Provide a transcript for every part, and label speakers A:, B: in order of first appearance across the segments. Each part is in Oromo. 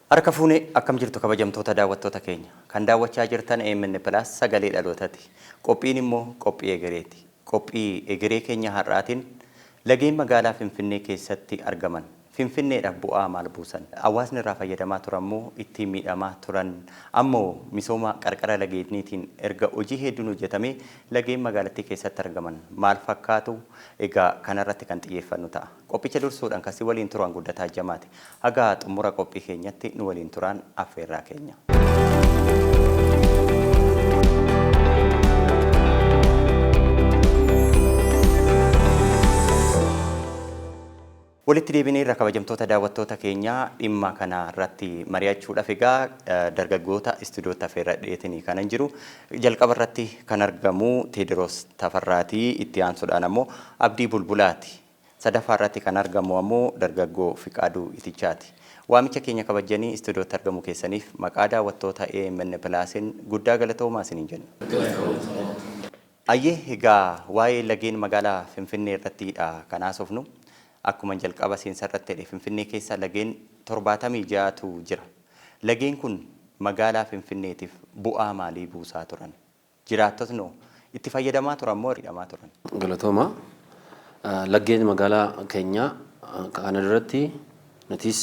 A: Harka fuunee, akkam jirtu kabajamtoota daawwattoota keenya? Kan daawwachaa jirtan AMN Plus Sagalee Dhalootaati. Qophiin immoo qophii egereeti. Qophii egeree keenya har'aatiin lageen magaalaa Finfinnee keessatti argaman Finfinneedhaaf bu'aa maal buusan? Hawaasni irraa fayyadamaa turan moo ittiin miidhamaa turan? Ammoo misooma qarqara lageeniitiin erga hojii hedduun hojjetamee lageen magaalattii keessatti argaman maal fakkaatu? Egaa kanarratti kan xiyyeeffannu ta'a. Qophicha dursuudhaan kan si waliin turan Guddataa Jamaati. Haga xumura qophii keenyatti nu waliin turaan affeerraa keenya. Walitti deebinee irra, kabajamtoota daawwattoota keenyaa, dhimma kana irratti mari'achuudhaaf egaa dargaggoota istuudiyootti affeerradheetinii kanan jiru. Jalqaba irratti kan argamu Teediroos Tafarraatii, itti aansuudhaan ammoo Abdii Bulbulaati. Sadaffaa irratti kan argamu ammoo dargaggoo Fiqaaduu Itichaati. Waamicha keenya kabajanii istuudiyootti argamuu keessaniif maqaa daawwattoota AMN Plusiin guddaa galatoomaa isiniin jenna. Ayyee, egaa waa'ee lageen magaalaa Finfinnee irrattidha kan haasofnu. Akkuma jalqaba seensa irratti jedhe, Finfinnee keessa lageen 76tu jira. Lageen kun magaalaa Finfinneetiif bu'aa maalii buusaa turan? Jiraattotni itti fayyadamaa turan moo hidhamaa turan?
B: Galatooma. Laggeen magaalaa keenyaa kana duratti nutis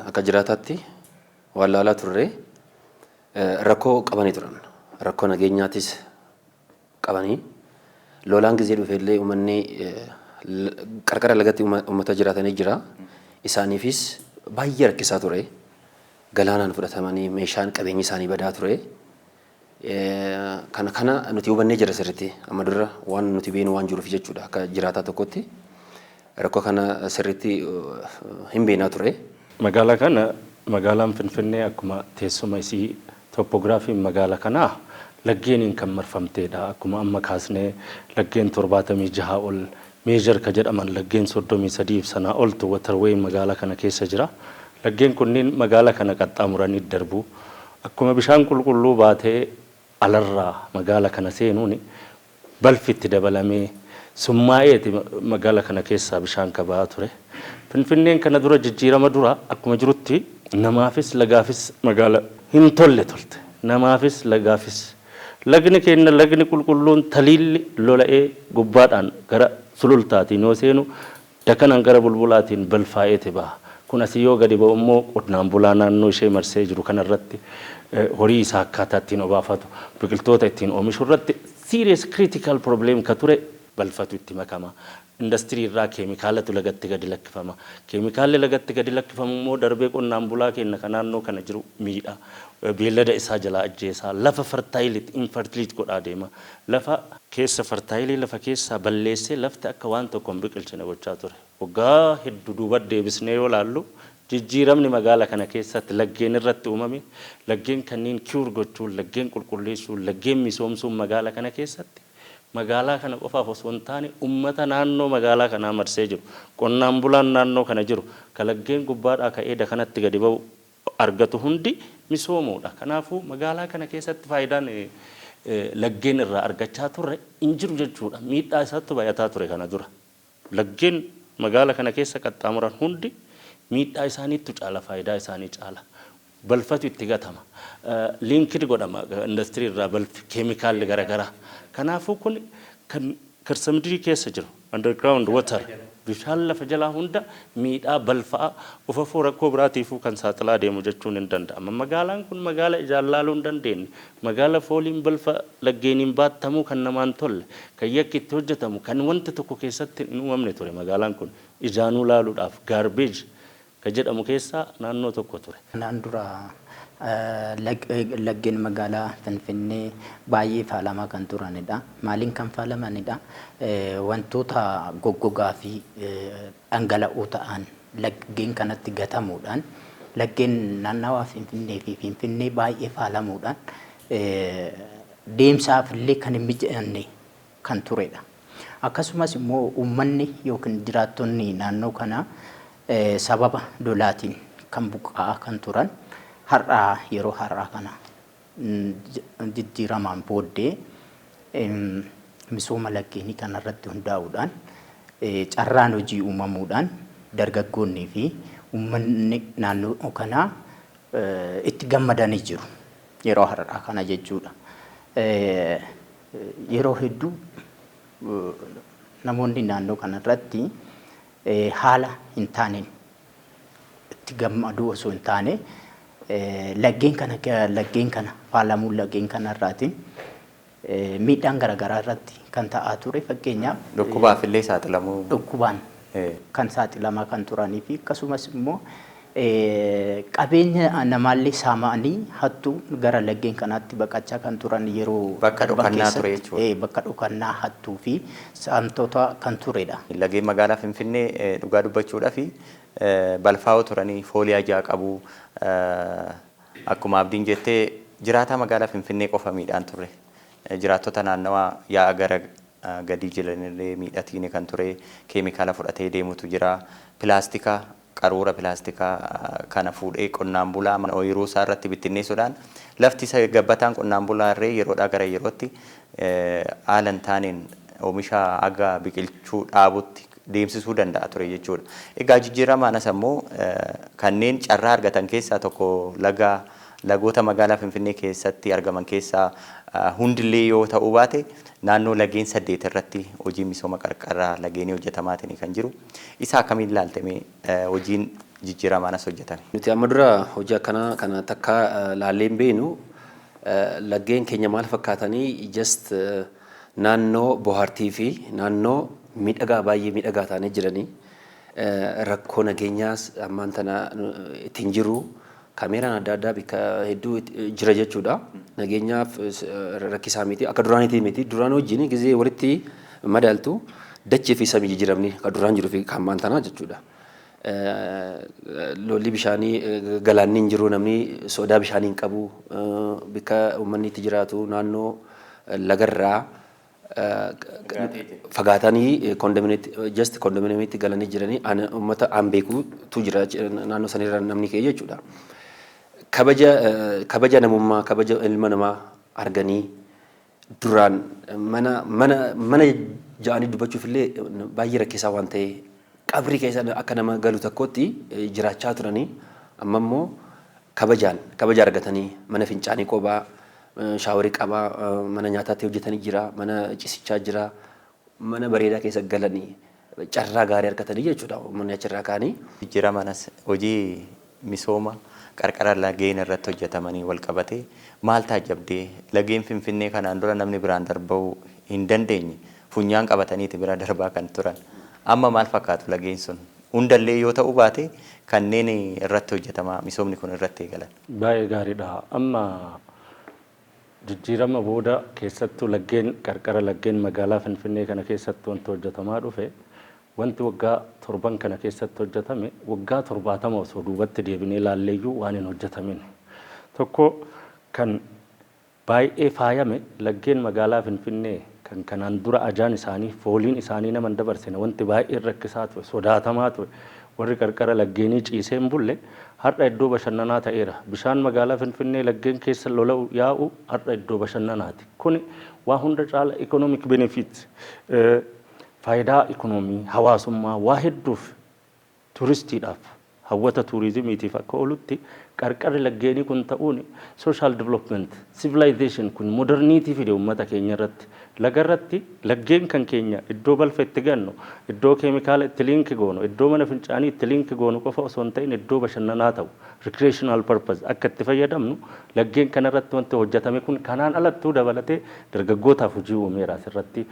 B: akka jiraataatti waan laalaa turre, rakkoo qabanii turan. Rakkoo nageenyaatis qabanii, lolaan gizee dhufe illee uummanni qarqara lagatti uummata jiraatanii jira. Isaaniifis baay'ee rakkisaa ture. Galaanaan fudhatamanii meeshaan qabeenyi isaanii badaa ture. Kana nuti hubannee jira sirriitti, amma dura waan nuti beenu waan jiruuf jechuudha, akka jiraataa tokkotti rakkoo kana sirriitti hin beenaa ture.
C: Magaalaa kana, magaalaan Finfinnee akkuma teessuma isii, topograafiin magaalaa kanaa laggeeniin kan marfamteedha. Akkuma amma kaasnee laggeen 76 ol, major ka jedhaman laggeen 33 sanaa oltu waterway magaalaa kana keessa jira. Laggeen kunniin magaalaa kana qaxxaamuranii darbu. Akkuma bishaan qulqulluu baatee alarraa magaalaa kana seenuun balfi itti dabalamee summaa'eeti magaalaa kana keessaa bishaan kabaa ture. Finfinneen kana dura, jijjiirama dura, akkuma jirutti namaafis lagaafis magaala hin tolle tolte. Namaafis lagaafis. Lagni keenya, lagni qulqulluun Taliilli, lola'ee gubbaadhaan gara Sulultaatiin yoo seenu dakanaan gara Bulbulaatiin balfaa'eeti baha. Kun asii yoo gadi ba'u immoo qonnaan bulaa naannoo ishee marsee jiru kanarratti, horii isaa akkaataa ittiin obaafatu, biqiltoota ittiin oomishu irratti serious critical problem ka ture balfatu itti makama. Industirii irraa keemikaalatu lagatti gadi lakkifama. Keemikaalli lagatti gadi lakkifamu immoo darbee qonnaan bulaa keenya kan naannoo kana jiru miidha. Beellada isaa jalaa ajjeesaa. Lafa fertility infertility godhaa deema. Lafa keessa fertile lafa keessaa balleessee lafti akka waan tokko hin biqilchine gochaa ture. Waggaa hedduu duuba deebisnee yoo laallu, jijjiiramni magaala kana keessatti laggeen irratti uumame, laggeen kanneen cure gochuun, laggeen qulqulleessuun, laggeen misoomsuun magaala kana keessatti magaalaa kana qofaaf osoo hin taane ummata naannoo magaalaa kanaa marsee jiru, qonnaan bulaan naannoo kana jiru, ka laggeen gubbaadhaa ka'ee dakanatti gadi ba'u argatu hundi misoomuudha. Kanaafuu magaalaa kana keessatti faayidaan laggeen irraa argachaa turre hin jiru jechuudha. Miidhaa isaatu baay'ataa ture kana dura. Laggeen magaala kana keessa qaxxaamuran hundi miidhaa isaaniittu caala, faayidaa isaanii caala. Balfatu itti gatama. Leaked godhama industirii irraa balfi keemikaalli garaagaraa. Kanaafuu kun kan karsamdirii keessa jiru underground water, bishaan lafa jalaa hunda miidhaa, balfaa ufafuu rakkoo biraatiifuu kan saaxilaa deemu jechuun hin danda'ama. Magaalaan kun magaala ijaan laaluu hin dandeenye, magaala fooliin balfa laggeeniin baattamuu kan namaan tolle, kan yakki itti hojjetamu, kan wanti tokko keessatti hin uumamne ture magaalaan kun. Ijaanuu laaluudhaaf garbage ka jedhamu keessaa naannoo tokko ture.
D: Kanaan dura laggeen magaalaa Finfinnee baay'ee faalamaa kan turanidha. Maaliin kan faalamanidha? Wantoota goggogaa fi dhangala'oo ta'an laggeen kanatti gatamuudhaan laggeen naannawaa Finfinnee fi Finfinnee baay'ee faalamuudhaan deemsaaf illee kan hin mijanne kan turedha. Akkasumas immoo uummanni yookiin jiraattonni naannoo kanaa sababa lolaatiin kan buqqa'aa kan turan, har'aa yeroo har'aa kana jijjiiramaan booddee misooma laggeenii kanarratti hundaa'uudhaan carraan hojii uumamuudhaan dargaggoonnii fi uummanni naannoo kanaa itti gammadanii jiru yeroo har'aa kana jechuudha. Yeroo hedduu namoonni naannoo kanarratti haala hin taaneen itti gammaduu osoo hin taane, laggeen kana faalamuun laggeen kanarraatiin miidhaan garaagaraa irratti kan ta'aa ture, fakkeenyaaf
A: Dhukkubaaf illee saaxilamuu.
D: Dhukkubaan kan saaxilamaa kan turanii fi akkasumas immoo qabeenya namaallee saama'anii hattuu gara laggeen kanaatti baqachaa kan turan yeroo
A: Bakka
D: darban
A: dhokannaa ture
D: keessatti,
A: jechuudha.
D: Bakka dhokannaa hattuu fi saamtota kan turedha.
A: Lageen magaalaa Finfinnee dhugaa dubbachuudhaaf balfaa'oo turanii, foolii ajaa qabu. Akkuma Abdiin jettee, jiraataa magaalaa Finfinnee qofa miidhaan turre. Jiraattota naannawaa yaa'a gara gadii jiranillee miidhatiin kan ture, keemikaala fudhatee deemutu jira. Pilaastika, qaruura pilaastikaa kana fuudhee qonnaan bulaa ooyiruu isaa irratti bittinneessuudhaan lafti isa gabbataan qonnaan bulaa irree yeroodhaa gara yerootti haala hin taaneen oomisha aga biqilchuu dhaabutti deemsisuu danda'a ture jechuudha. Egaa jijjiiramaan as ammoo kanneen carraa argatan keessaa tokko laga lagoota magaalaa Finfinnee keessatti argaman keessaa hundillee yoo ta'uu baate, naannoo lageen 8 irratti hojiin misooma qarqaraa lageenii hojjetamaatiin kan jiru. Isa akkamiin ilaaltamee hojiin jijjiiramaan as hojjetame?
B: Nuti amma dura hojii akkanaa kana takka laallee hin beeknu. Laggeen keenya maal fakkaatanii, just naannoo bohaartii fi naannoo miidhagaa, baay'ee miidhagaa ta'anii jiranii, rakkoo nageenyaas ammaan tana ittiin jiru, kaameeraan adda addaa bakka hedduu jira jechuudha. Nageenyaaf rakkisaa miti, akka duraaniitii miti. Duraan wajjin gizee walitti madaaltu dachee fi samii jijjiiramni akka duraan jiruu fi kan ammaan tanaa jechuudha. Lolli bishaanii, galaanni hin jiru, namni sodaa bishaanii hin qabu. Bakka uummanni itti jiraatu naannoo lagarraa fagaatanii just kondominiyeemiitti galanii jiranii, uummata aan beekutu jira naannoo sanirra namni ka'e jechuudha. Kabaja namummaa, kabaja ilma namaa arganii, duraan mana mana mana ja'anii dubbachuuf illee baay'ee rakkisaa waan ta'e, qabrii keessa akka nama galu tokkotti jiraachaa turanii, amma immoo kabajaan kabaja argatanii, mana fincaanii qobaa, shaaworii qabaa, mana nyaataatti hojjetanii jira, mana ciisichaa jira, mana bareedaa keessa galanii carraa gaarii argatanii jechuudha uummanni achirraa ka'anii.
A: Jijjiiramanas hojii misooma qarqara lageen irratti hojjetamanii wal qabatee maal taajjabdee? Lageen Finfinnee kanaan dura namni biraan darbuu hin dandeenye, funyaan qabataniiti bira darbaa kan turan. Amma maal fakkaatu lageen sun? Hundallee yoo ta'uu baate, kanneen irratti hojjetamaa misoomni kun irratti eegalan.
C: Baay'ee gaariidha. Amma jijjiirama booda keessattuu laggeen, qarqara laggeen magaalaa Finfinnee kana keessatti wanti hojjetamaa dhufe, wanti waggaa 7n kana keessatti hojjetame, waggaa 70 osoo duubatti deebinee ilaalleeyyuu waan hin hojjetamin. Tokko kan baay'ee faayame, laggeen magaalaa Finfinnee kan kanaan dura ajaan isaanii, fooliin isaanii nama hin dabarsine, wanti baay'ee rakkisaa ture, sodaatamaa ture, warri qarqara laggeenii ciisee hin bulle, har'a iddoo bashannanaa ta'eera. Bishaan magaalaa Finfinnee laggeen keessa lola'u yaa'u har'a iddoo bashannanaati. Kuni waa hunda caala economic benefit, faayidaa ikonoomii, hawaasummaa, waa hedduuf, turistiidhaaf, hawwata turizimiitiif akka oolutti qarqarri laggeenii kun ta'uun social development, civilization kun modernity fide uummata keenya irratti. Laga irratti laggeen kan keenya iddoo balfa itti gannu, iddoo keemikaala itti leak goonu, iddoo mana fincaanii itti leak goonu qofa osoo hin ta'in, iddoo bashannanaa ta'u, recreational purpose akka itti fayyadamnu laggeen kanarratti wanti hojjetame kun kanaan alattuu dabalatee dargaggootaaf hojii uumeera. Asirratti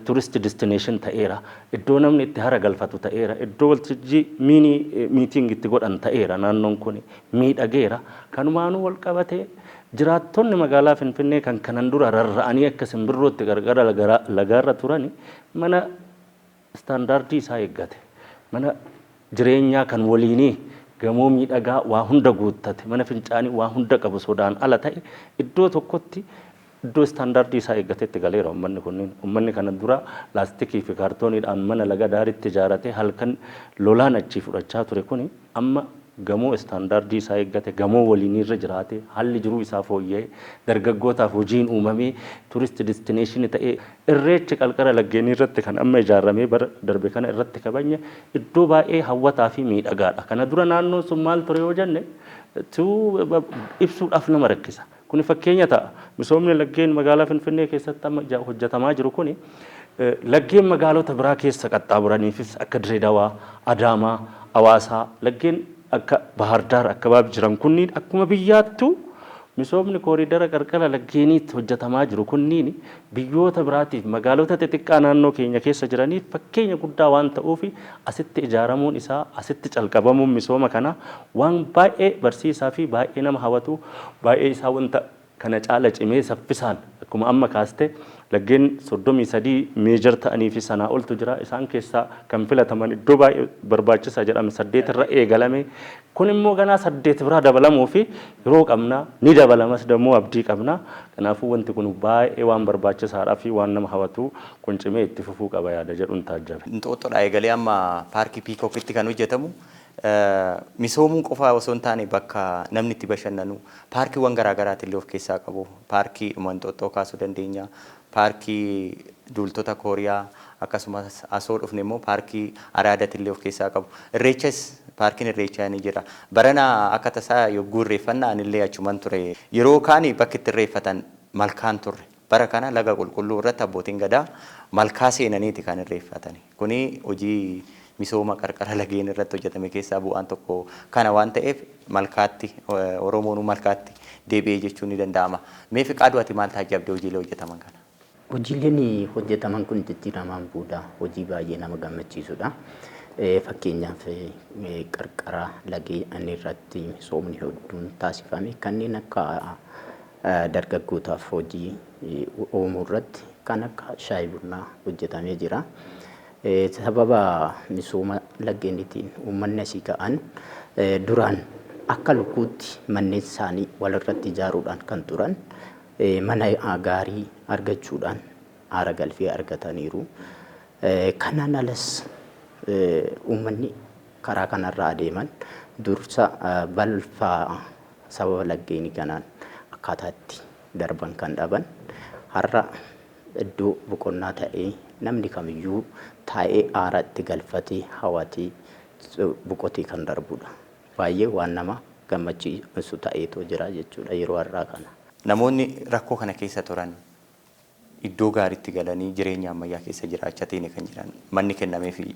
C: tourist destination ta'eera, iddoo namni itti hara galfatu ta'eera, iddoo waltajjii mini meeting itti godhan ta'eera. Naannoon kun miidhageera. Kanumaanuu wal qabatee jiraattonni magaalaa Finfinnee kan kanan dura rarra'anii akka simbirrootti gargara lagaarra turani, mana istaandaardii isaa eeggate, mana jireenyaa kan waliinii, gamoo miidhagaa waa hunda guuttate, mana fincaanii waa hunda qabu, sodaan ala ta'e, iddoo tokkotti iddoo istaandaardii isaa eeggatetti galeera uummanni kunniin. Uummanni kana dura laastikii fi kaartooniidhaan mana laga daaritti ijaarratee halkan lolaan achii fudhachaa ture kuni amma gamoo istaandaardii isaa eeggate, gamoo waliin irra jiraate, haalli jiruu isaa fooyya'ee, dargaggootaaf hojiin uumamee, tourist destination ta'ee, Irreechi qarqara laggeenii irratti kan amma ijaaramee bara darbe kana irratti kabajne iddoo baay'ee hawwataa fi miidhagaadha. Kana dura naannoon sun maal ture yoo jenne ibsuudhaaf nama rakkisa. Kuni fakkeenya ta'a. Misoomni laggeen magaalaa Finfinnee keessatti amma hojjetamaa jiru kuni laggeen magaalota biraa keessa qaxxaamuraniifis akka Dirree Dawaa, Adaamaa, Hawaasaa, laggeen akka Baahar Daar akkabaab jiran kunniin akkuma biyyaattuu misoomni kooriidara qarqara laggeeniitti hojjetamaa jiru kunniin biyyoota biraatiif, magaalota xixiqqaa naannoo keenya keessa jiraniif fakkeenya guddaa waan ta'uuf, asitti ijaaramuun isaa, asitti calqabamuun misooma kanaa waan baay'ee barsiisaa fi baay'ee nama hawwatu. Baay'ee isaa wanta kana caala cimee saffisaan, akkuma amma kaaste, laggeen 33 major ta'anii fi sanaa oltu jira. Isaan keessaa kan filataman iddoo baay'ee barbaachisaa jedhame saddeet irra eegalame. Kun immoo ganaa saddeet biraa dabalamuu fi yeroo qabna, ni dabalamas dammoo abdii qabna. Kanaafuu wanti kun baay'ee waan barbaachisaadhaa fi waan nama hawwatu, kun cimee itti fufuu qaba yaada jedhuun taajjabe.
A: Inxooxxoodhaa eegalee amma paarkii Piikookitti kan hojjetamu misoomuu qofa osoo hin taane, bakka namni itti bashannanu paarkiiwwan garaagaraati illee of keessaa qabu. Paarkii Inxooxxoo kaasuu dandeenya. Paarkii duultota Kooriyaa, akkasumas asoo dhufne immoo paarkii Araadati illee of keessaa qabu. Irreechas, paarkiin Irreechaa ni jira. Barana akka tasaa yogguu irreeffannaa anillee achuman ture. Yeroo kaani bakki itti irreeffatan malkaan turre. Bara kana laga qulqulluu irratti abbootiin gadaa malkaa seenaniiti kan irreeffatani. Kuni hojii misooma qarqara lageen irratti hojjetame keessaa bu'aan tokko kana waan ta'eef, malkaatti Oromoon malkaatti deebi'ee jechuun ni danda'ama. Mee Fiqaaduu, ati maal taajjabdee hojiilee hojjetaman kana?
D: Hojiileen hojjetaman kun jijjiiramaan booda hojii baay'ee nama gammachiisudha. Fakkeenyaaf, qarqara lageen irratti misoomni hedduun taasifame, kanneen akka dargaggootaaf hojii uumuu irratti kan akka shaayii bunnaa hojjetamee jira. Sababa misooma laggeeniitiin uummanni asii ka'an duraan akka lukkuutti manneen isaanii walirratti ijaaruudhaan kan turan mana gaarii argachuudhaan haara galfii argataniiru. Kanaan alas uummanni karaa kanarra adeeman dursa balfa sababa laggeenii kanaan akkaataa itti darban kan dhaban har'a iddoo boqonnaa ta'ee namni kamiyyuu taa'ee aara itti galfatee hawatee boqotee kan darbudha. Baay'ee waan nama gammachiisu ta'eetoo jira jechuudha yeroo har'aa kana.
A: Namoonni rakkoo kana keessa turan iddoo gaariitti galanii jireenya ammayyaa keessa jiraachaa ta'e kan jiran manni kennameefi.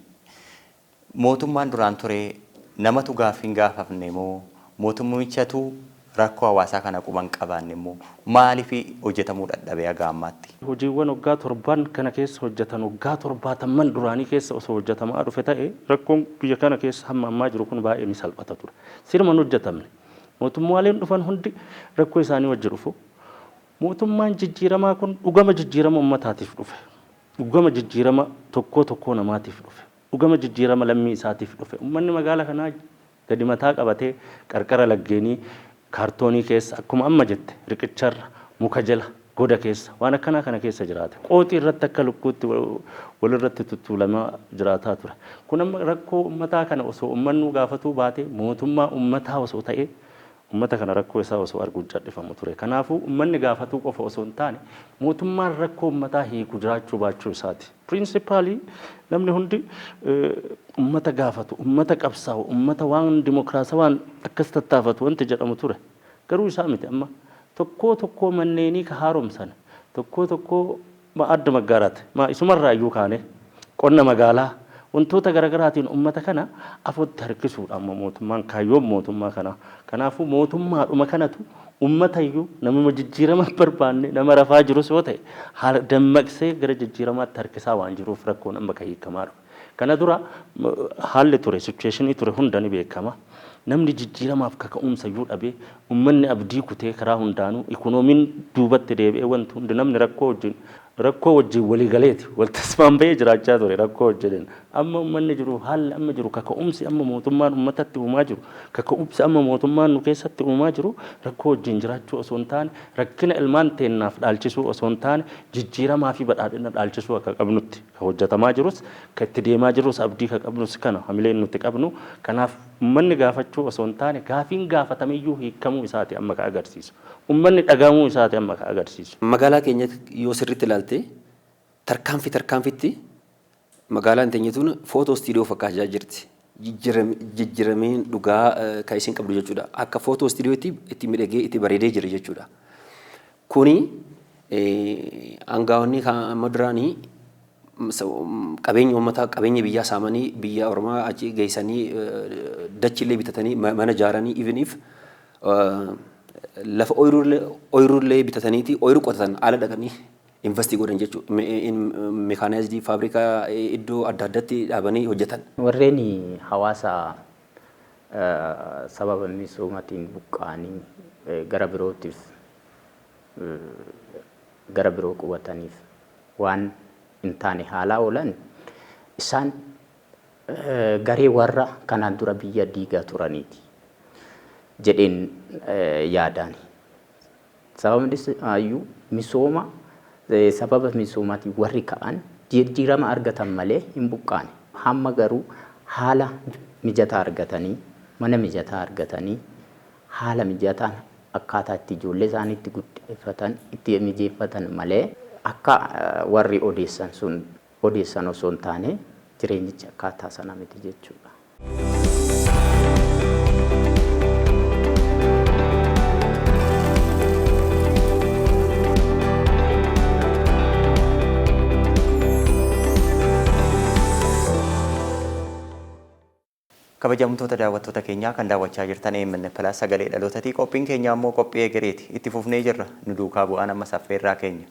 A: Mootummaan duraan ture namatu gaaffiin gaafafne moo, mootummichatu rakkoo hawaasaa kana quban qabaanne immoo, maaliif hojjetamuu dadhabee haga ammaatti?
C: Hojiiwwan waggaa 7n kana keessa hojjetan waggaa 70n duraanii keessa osoo hojjetamaa dhufe ta'e, rakkoon biyya kana keessa hamma ammaa jiru kun baay'ee ni salphata ture. Sirma hin hojjetamne. Mootummaaleen dhufan hundi rakkoo isaanii wajji dhufu. Mootummaan jijjiiramaa kun dhugama jijjiirama uummataatiif dhufe. Dhugama jijjiirama tokkoo tokkoo namaatiif dhufe. Dhugama jijjiirama lammii isaatiif dhufe. Uummanni magaalaa kanaa gadi mataa qabatee qarqara laggeenii kaartoonii keessa, akkuma amma jette, riqicharra, muka jala, goda keessa, waan akkanaa kana keessa jiraate. Qooxii irratti akka lukkuutti walirratti tuttuulamaa jiraataa ture. Kun amma rakkoo uummataa kana osoo uummannuu gaafatuu baate, mootummaa uummataa osoo ta'ee, uummata kana rakkoo isaa osoo arguun cadhifamu ture. Kanaafuu uummanni gaafatuu qofa osoo hin taane, mootummaan rakkoo uummataa hiiku jiraachuu baachuu isaati. Principally namni hundi uummata gaafatu, uummata qabsaa'u, uummata waan dimokiraasawaan akkas tattaafatu wanti jedhamu ture. Garuu isaa miti amma. Tokkoo tokkoo manneenii ka haaromsan, tokkoo tokkoo adda maggaaraati. Maa isumarraa iyyuu kaane qonna magaalaa wantoota garaagaraatiin uummata kana afotti harkisuudha amma mootummaan, kaayyoon mootummaa kanaa. Kanaafuu mootummaadhuma kanatu uummata iyyuu, namuma jijjiirama hin barbaanne, nama rafaa jirus yoo ta'e, haala dammaqsee gara jijjiiramaatti harkisaa waan jiruuf rakkoon amma kan hiikamaa dhufe. Kana dura haalli ture, situation ture hunda ni beekama. Namni jijjiiramaaf kaka'umsa iyyuu dhabee, uummanni abdii kutee, karaa hundaanuu ikoonomiin duubatti deebi'ee, wanti hundi namni rakkoo wajjin walii galeeti wal tasmaan bahee jiraachaa ture rakkoo wajjin. Amma uummanni jiru, haalli amma jiru, kaka'umsi amma mootummaan uummatatti uumaa jiru, kaka'umsi amma mootummaan nu keessatti uumaa jiru, rakkoo wajjin jiraachuu osoo hin taane, rakkina ilmaan teennaaf dhaalchisuu osoo hin taane, jijjiiramaa fi badhaadhina dhaalchisuu akka qabnutti ka hojjetamaa jirus, ka itti deemaa jirus, abdii ka qabnus kana, hamileen nuti qabnu kanaaf. Uummanni gaafachuu osoo hin taane gaafiin gaafatameyyuu hiikamuu isaati amma ka agarsiisu. Uummanni dhagahamuu isaati amma ka agarsiisu.
B: Magaalaa keenya yoo sirriitti ilaalte, tarkaanfii tarkaanfitti magaalaan teenya tun footoo istiidiyoo fakkaachaa jirti. Jijjiirameen dhugaa kan isin qabdu jechuudha. Akka footoo istiidiyootti itti miidhagee, itti bareedee jira jechuudha. Kuni aangaa'onni amma duraanii qabeenya uummataa, qabeenya biyyaa saamanii, biyya Oromaa achi geessanii, dachiillee bitatanii, mana ijaaranii, even if lafa ooyiruullee bitataniiti ooyiruu qotatan, ala dhaqanii invest godhan jechuudha. Mechanized faabrikaa iddoo adda addaatti dhaabanii hojjetan.
D: Warreen hawaasa sababa misoomatiin buqqa'anii gara birootiif gara biroo qubataniif waan hin taane haalaa oolan, isaan garee warra kanaan dura biyya diigaa turaniiti jedheen yaadaani. Sababni isaayyuu misooma, sababa misoomaatiin warri ka'an jijjiirama argatan malee hin buqqaane. Hamma garuu haala mijataa argatanii, mana mijataa argatanii, haala mijataan akkaataa itti ijoollee isaanii itti guddifatan itti mijeeffatan malee, akka warri odeessan sun odeessan osoo hin taane, jireenyichi akkaataa sana miti jechuudha.
A: Kabajamtoota daawwattoota keenyaa, kan daawwachaa jirtan AMN Plus sagalee dhalootatii. Qophiin keenya ammoo qophii egereeti. Itti fufnee jirra. Nu duukaa bu'aan amma saffeerraa keenya.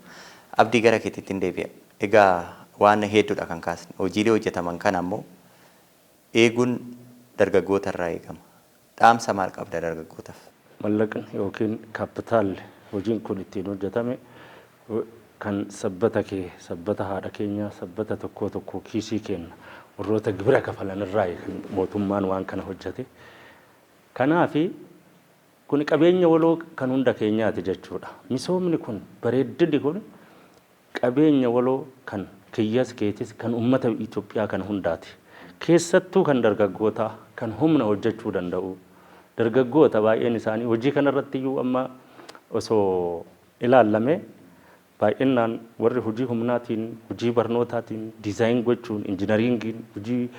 A: Abdii, gara keetitti hin deebi'a. Egaa waan hedduudha kan kaasne. Hojiilee hojjetaman kana ammoo eeguun dargaggoota irraa eegama. Dhaamsa maal qabda dargaggootaaf?
C: Mallaqni yookiin kaapitaalli hojiin kun ittiin hojjetame kan sabbata kee, sabbata haadha keenyaa, sabbata tokkoo tokkoo kiisii kenna warroota gibira kafalan irraa kan mootummaan waan kana hojjete. Kanaafi kun qabeenya waloo kan hunda keenyaati jechuudha. Misoomni kun, bareeddinni kun qabeenya waloo kan kiyyas keetis, kan uummata Itoophiyaa kan hundaati. Keessattuu kan dargaggootaa, kan humna hojjechuu danda'u. Dargaggoota baay'een isaanii hojii kanarratti iyyuu amma osoo ilaallame, baay'inaan warri hojii humnaatiin, hojii barnootaatiin, design gochuun, engineeringiin, hojii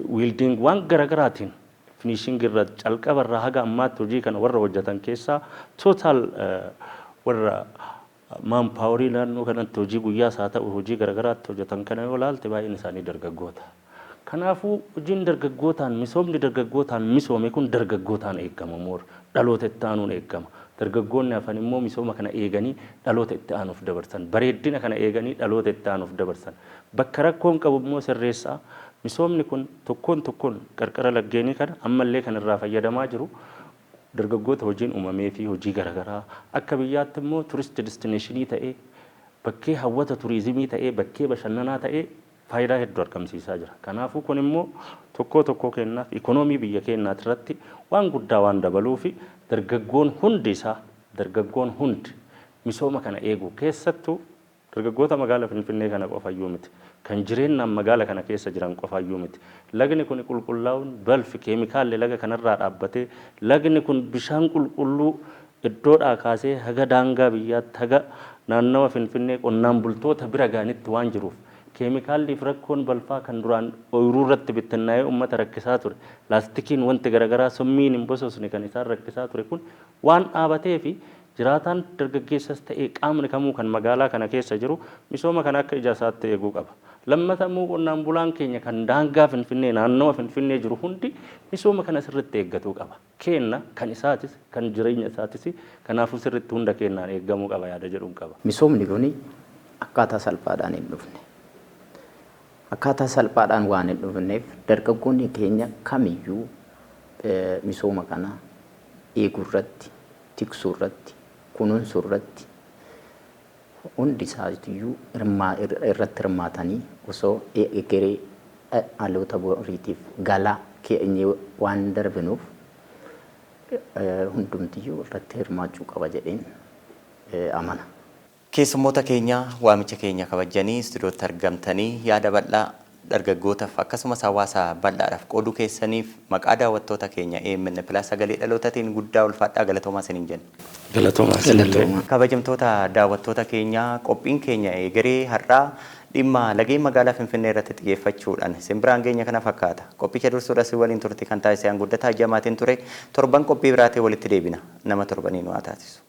C: welding, waan garaagaraatiin finishing irra calqaba irraa haga ammaatti hojii kana warra hojjetan keessaa, total warra manpowerii naannoo kanatti hojii guyyaas haa ta'u hojii garaagaraatti hojjetan kana yoo ilaalte, baay'een isaanii dargaggoota. Kanaafuu hojiin dargaggootaan, misoomni dargaggootaan misoome kun dargaggootaan eegama, moora dhaloota itti aanuun eegama. Dargaggoonni hafan immoo misooma kana eeganii dhaloota itti aanuuf dabarsan. Bareeddina kana eeganii dhaloota itti aanuuf dabarsan. Bakka rakkoon qabu immoo sirreessaa. Misoomni kun tokkoon tokkoon qarqara laggeenii kana ammallee kan irraa fayyadamaa jiru dargaggoota hojiin uumamee fi hojii garaagaraa, akka biyyaatti immoo tourist destinationii ta'ee, bakkee hawwata turizimii ta'ee, bakkee bashannanaa ta'ee faayidaa hedduu argamsiisaa jira. Kanaafuu kun immoo tokkoo tokkoo keenyaaf ikoonoomii biyya keenyaati irratti waan guddaa waan dabaluu fi dargaggoon hundi isaa, dargaggoon hundi misooma kana eegu, keessattuu dargaggoota magaala Finfinnee kana qofayyuu miti. Kan jireenyaan magaala kana keessa jiran qofayyuu miti. Lagni kun qulqullaa'uun, balfi keemikaalli laga kanarraa dhaabbatee, lagni kun bishaan qulqulluu iddoodhaa kaasee haga daangaa biyyaatti, haga naannawa Finfinnee qonnaan bultoota bira gaanitti waan jiruuf, keemikaalliif rakkoon balfaa kan duraan ooyiruu irratti bittinnaa'ee uummata rakkisaa ture, laastikiin, wanti garaagaraa summiin hin bososne kan isaan rakkisaa ture kun waan dhaabatee fi jiraataan dargaggeessas ta'ee qaamni kamuu kan magaalaa kana keessa jiru misooma kana akka ija isaatti eeguu qaba. Lammata immoo qonnaan bulaan keenya kan daangaa Finfinnee, naannawa Finfinnee jiru hundi misooma kana sirriitti eeggatuu qaba. Kenna kan isaatis, kan jireenya isaatis, kanaafuu sirriitti hunda kennaan eeggamuu qaba yaada jedhuun qaba.
D: Misoomni kun akkaataa salphaadhaan hin dhufne. Akkaataa salphaadhaan waan hin dhufneef, dargaggoonni keenya kamiyyuu misooma kana eeguu irratti, tiksuu irratti, kunuunsuu irratti hundi isaatiiyyuu irratti hirmaatanii osoo egeree dhaloota boriitiif galaa keenyee waan darbinuuf, hundumtiyyuu irratti hirmaachuu qaba jedheen amana.
A: Keessummoota keenya, waamicha keenya kabajanii istuudiyootti argamtanii yaada bal'aa Dargaggootaaf akkasumas hawaasa bal'aadhaaf qooduu keessaniif maqaa daawwattoota keenya AMN Plus Sagalee Dhalootaatiin guddaa ulfaadhaa, galatoomaa isiniin jenna.
C: Galatoomaa isinillee.
A: Kabajamtoota daawwattoota keenyaa, qophiin keenya egeree har'aa dhimma lageen magaalaa Finfinnee irratti xiyyeeffachuudhaan isin biraan geenya kana fakkaata. Qophicha dursuudhaan si waliin turte kan taasise Guddataa Jamaatiin ture. Torban qophii biraatiin walitti deebina. Nama torbanii nu haa taasisu.